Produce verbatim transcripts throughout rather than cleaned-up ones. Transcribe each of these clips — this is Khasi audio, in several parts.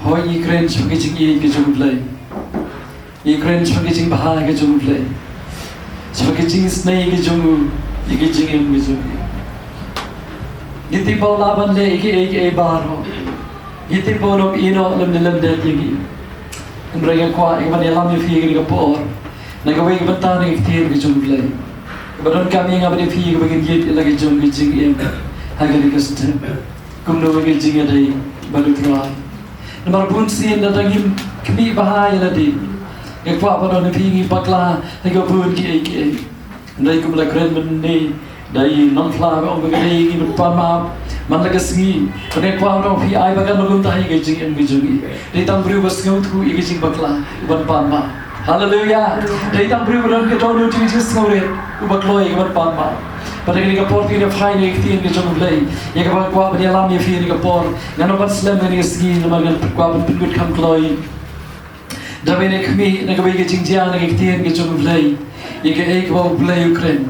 Hooid, ngi kren shaphang ka jingïeit ka jong U Blei. Ngi kren shaphang ka jingbha ka jong U Blei, shaphang ka jingisynei ka jong u ïa ka jingim ka jong ngi. Ngi tip ba u lah ban leh ïa kiei kiei baroh. Ngi tip ba u ïehnoh lem ne lem dei ïa ngi. Hynrei nga kwah ïa ka ban ïalam ïa phi ha kane ka por na kawei ka bynta na ka ktien ka jong U Blei, kaba donkam ïa nga bad ïa phi kaba ngin ïeit ïa la ka jong ka jingim ha kane ka step. Kumno ka jingïadei bad U Trai? Namar bun sien lada ngim khmih bha ïa lade, nga kwah ban ong ïa phi, ngi bakla ha kiba bun kiei kiei. Hynrei kum la kren mynne da i nongphla ba ong ba ka dei ngi ban pan map man la ka sngi. Bad nga kwah ban ong ïa phi, ai ba kan long kumta ha ka jingim ka jong ngi. Dei tang briew ba sngewthuh ïa ka jingbakla uban pan map. Haleluia. Dei tang briew ba don ka dohnud jong ka jingsngewrit uba kloi ïa ka ban pan map. Bad ha kane ka por, phi, ngi phai na ka ktien ka jong U Blei, ïa kaba nga kwah ban ïalam ïa phi ha kane ka por. Ngan ym pat slem ha kane ka sngi namar ngan kwah ban pynkut kham kloi. Da ban ïa khmih na kawei ka jingjia na ka ktien ka jong U Blei, ïa kaei kaba U Blei u kren.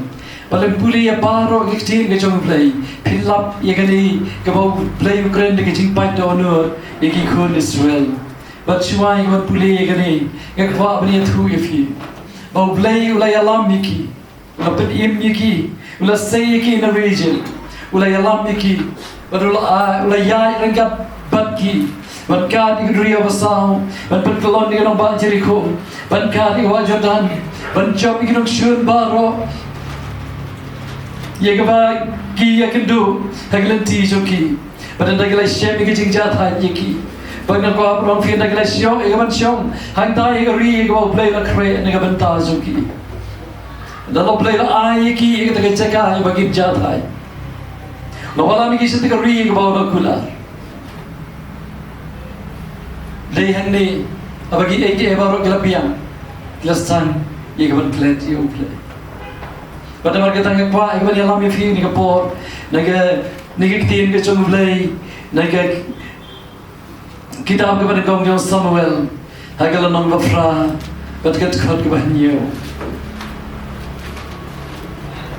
Bad lada phi pule ïa baroh ka ktien ka jong U Blei, phin lap ïa kane kaba U Blei u kren da ka jingpait dohnud ïa ki khun Israel. Bad shuwa ïa kaban pule ïa kane, nga kwah ban ïathuh ïa phi ba U Blei u la ïalam ïa ki, u la pynim ïa ki, u la sei ïa ki na ri Ijipt, u la ïalam ïa ki, bad u la, ah, u la ïaid ryngkat bad ki ban kad ïa ka duriaw basaw, ban pynkyllon ïa ka nongbah Jerikho, ban kad ïa ka wah Jordan, ban jop ïa ki nongshun baroh ïa kaba ki ïakynduh ha ki lynti jong ki. Bad ynda ki la shem ïa ka jingjahthait ïa ki, bad nga kwah ban ong ïa phi, ynda ki la shong ïa ka ban shong hangtai ha ka ri ïa kaba U Blei u la khreh na ka bynta jong ki, ynda la U Blei u la ai ïa ki ïa kata ka jaka ïa ba kin jahthait, la wallam ïa ki sha kata ka ri ïa kaba u la kular. Dei hangne haba kiei kiei baroh ki la biang, ki la san ïa ka ban klet ïa U Blei. Bad namar kata nga kwah ïa ka ban ïalam ïa phi ha kane ka por na ka, na ka ktien ka jong U Blei, na ka kitab kaba nyngkong jong u Samuel, ha ka lynnong ba phra bad ka dkhot kaba hynñiew.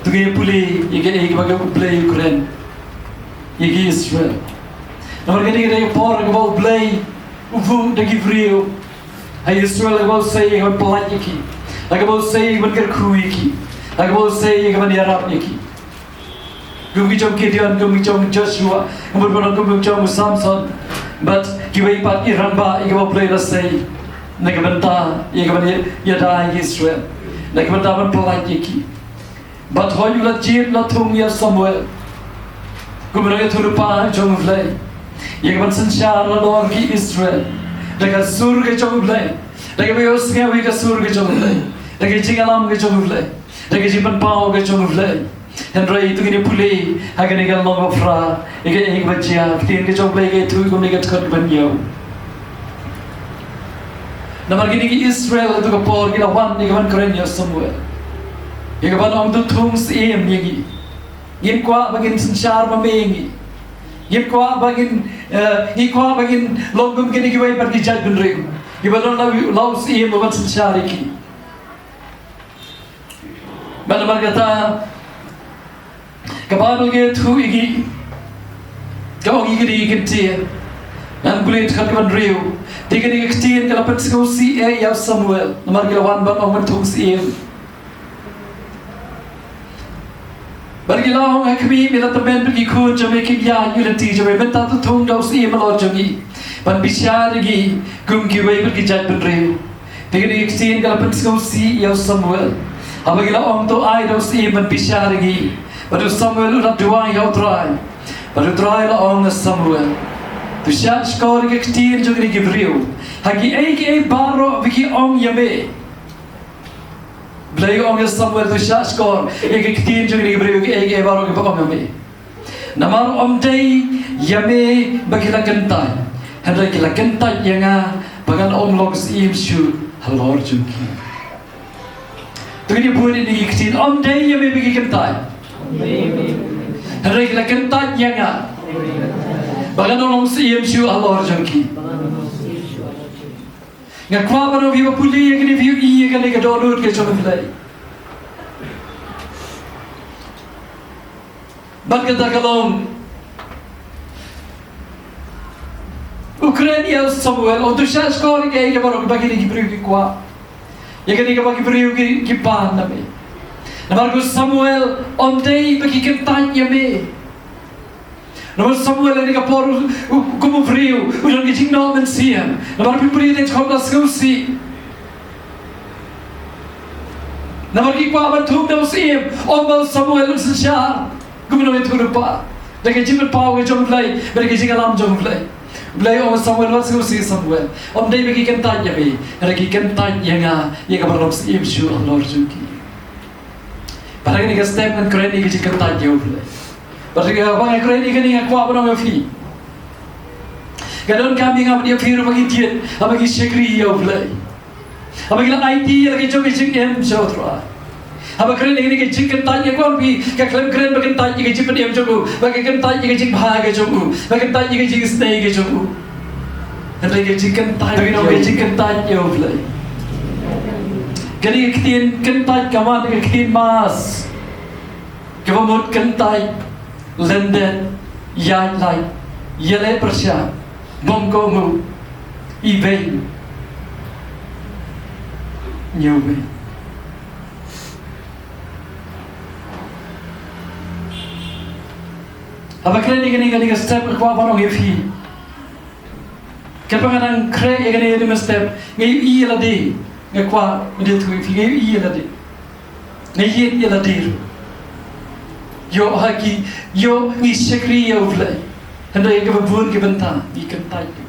To ngin ïa pule ïa kaei kaba U Blei u kren ïa ki Israel. Namar kane ka dei ka por kaba U Blei u buh da ki briew ha Israel, ha kaba u sei ïa ka ban pyllait ïa ki, ha kaba u sei ïa ka ban kyrkhu ïa ki, ha kaba u sei ïa ka ban ïarap ïa ki. Kum ki jong u Gideon, kum ki jong u Joshua, kum ki jong u Samson, bad kiwei pat ki rangbah ïa kiba U Blei u la sei na ka bynta ïa ka ban ïa, ïada ïa ki Israel, na ka bynta ban pyllait ïa ki. Bad hooid, u la jied, u la thung ïa u Samuel kum u nongïathuhlypa jong U Blei, ïa ka ban synshar halor ki Israel da ka sur ka jong U Blei, da kaba ïohsngew ïa ka sur ka jong U Blei, da ka jingïalam ka jong U Blei, da ka jingpynpaw ka jong U Blei. Hynrei to ngin ïa pule ha kane ka lynnong ba phra ïa kaei kaba jia, ka ktien ka jong U Blei ka ïathuh kumne ha ka dkhot kaba hynñiew. Namar kine ki Israel ha kato ka por ki la wan ïa ka ban kren ïa u Samuel, ïa ka ban ong, to thung syiem ïa ngi. Ngim kwah ba kin synshar ma me ïa ngi. Ngim kwah ba kin, eh, ngi kwah ba kin long kum kine kiwei pat ki jaitbynriew, kiba don la u, la u syiem ba ban synshar ïa ki. Bad namar kata ka Baibl ka ïathuh ïa ngi, ka ong ïa kine ki ktien. Ngan pule dkhot kaba hynriew. Te kane ka ktien ka la pynsngewsih ïa u Samuel namar ki la wan ban ong ban thung syiem. Bad ki la ong, ha khmih, me la tymmen bad ki khun jong me kim ïaid ïa u lynti jong me, mynta to thung da u syiem halor jong ngi ban bishar ïa ngi kum kiwei pat ki jaitbynriew. Te kane ka ktien ka la pynsngewsih ïa u Samuel haba ki la ong, to ai da u syiem ban bishar ïa ngi. Bad u Samuel u la duwai ïa u Trai, bad u Trai u la ong ïa u Samuel, to shahshkor ïa ka ktien jong kine ki briew ha kiei kiei baroh ba ki ong ïa me. Blei u ong ïa u Samuel, to shahshkor ïa ka ktien jong kine ki briew ha kiei kiei baroh kiba ong ïa me. Namar ym dei ïa me ba ki la kyntait, hynrei ki la kyntait ïa nga ba ngan ym long syiem shuh halor jong ki. To ngin ïa pule ïa kine ki ktien, ym dei ïa me ba ki kyntait, hynrei ki la kyntait ïa nga ba ngan ym long syiem shuh halor jong ki. Nga kwah ban ong ïa phi ba pule ïa kine, phi ïohi ïa kane ka dohnud ka jong U Blei. Bad kata ka long U kren ïa u Samuel, u ong to shahshkor ïa kine baroh ba kine ki briew ki kwah. Ïa kane kaba ki briew ki, ki pan na me. Namar ko Samuel, ym dei ba ki kyntait ïa me. Namar Samuel ha kane ka por u, u, kum u briew u don ki jingnoh mynsiem. Namar ki briew dei khot la sngewsih. Namar ki kwah ban thung da u syiem, ym ba u Samuel un synshar. Kum u nongïathuhlypa. Da ka jingpynpaw ka jong u Blei, bad da ka jingïalam jong u Blei. U Blei u ong Samuel, wat sngewsih Samuel. Ym dei ba ki kyntait ïa me, hynrei ki kyntait ïa nga, ïa kaba long syiem shuh halor jong ki. Bad ha kane ka step ngan kren ïa ka jingkyntait ïa u Blei. Bad ha kaba nga kren ïa kane nga kwah ban ong ïa phi. Ka donkam ïa nga bad ïa phi ruh ba ngin jied, haba ngi shakri ïa u Blei. Haba ngi la aiti ïa la ka jong ka jingim sha u Trai. Haba kren ïa kane ka jingkyntait, nga kwah phi, ka khlem kren ba kyntait ïa ka jingpynim jong u, ba ka kyntait ïa ka jingbha ka jong u, ba kyntait ïa ka jingisynei ka jong u. Hynrei ka jingkyntait, ka jingkyntait ïa u Blei. Kane ka ktien kyntait ka mut ka ktien mas. Kaba mut kyntait, lyndet, ïaid lait, ïaleh pyrshah, bym kohnguh, ibeiñ, ñiewbeiñ. Haba kren ïa kane, kane ka step nga kwah ban ong ïa phi. Katba nga dang khreh ïa kane ïa kane ka step, nga ïohi ïa lade, nga kwah ban ïathuh ïa phi, nga ïohi ïa lade. Nga ïeit ïa lade ruh. Ïoh ha ki, ïoh ngi shakri ïa u Blei. Hynrei ha kaba bun ki bynta ngi kyntait.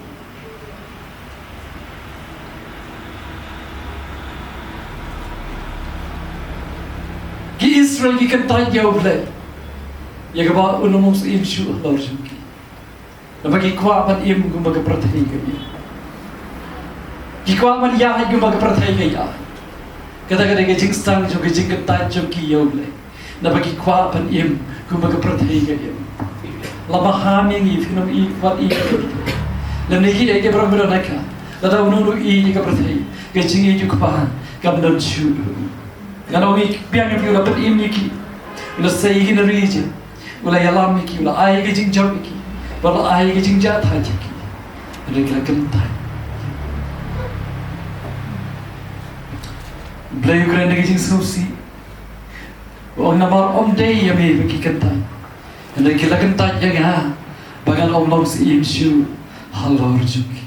Ki Israel ki kyntait ïa u Blei. Ïa kaba un ym long syiem shuh halor jong ki. Naba ki kwah ban im kumba ka pyrthei ka im. Ki kwah ban ïaid kumba ka pyrthei ka ïaid. Kata ka dei ka jingsdang jong ka jingkyntait jong ki ïa u Blei. Naba ki kwah ban im kumba ka pyrthei ka im. La maham ïa ngi phin ym ïeit wat ïeit. Lymne kiei kiei baroh ba don ha ka. Lada uno uno u ïeit ïa ka pyrthei, ka jingïeit jong u Kpa kam don shuh. Ngan ong ïa phi, biang ïa phi, u la pynim ïa ki. U la sei ïa ki na ri Ijipt. U la ïalam ïa ki, u la ai ka jingjop ïa ki, bad u la ai ka jingjahthait ïa ki. Hynrei ki la kyntait. Blei u kren da ka jingsngewsih. U ong namar ym dei ïa me ba ki kyntait. Hynrei ki la kyntait ïa nga, ba ngan ym long syiem shuh halor jong ki.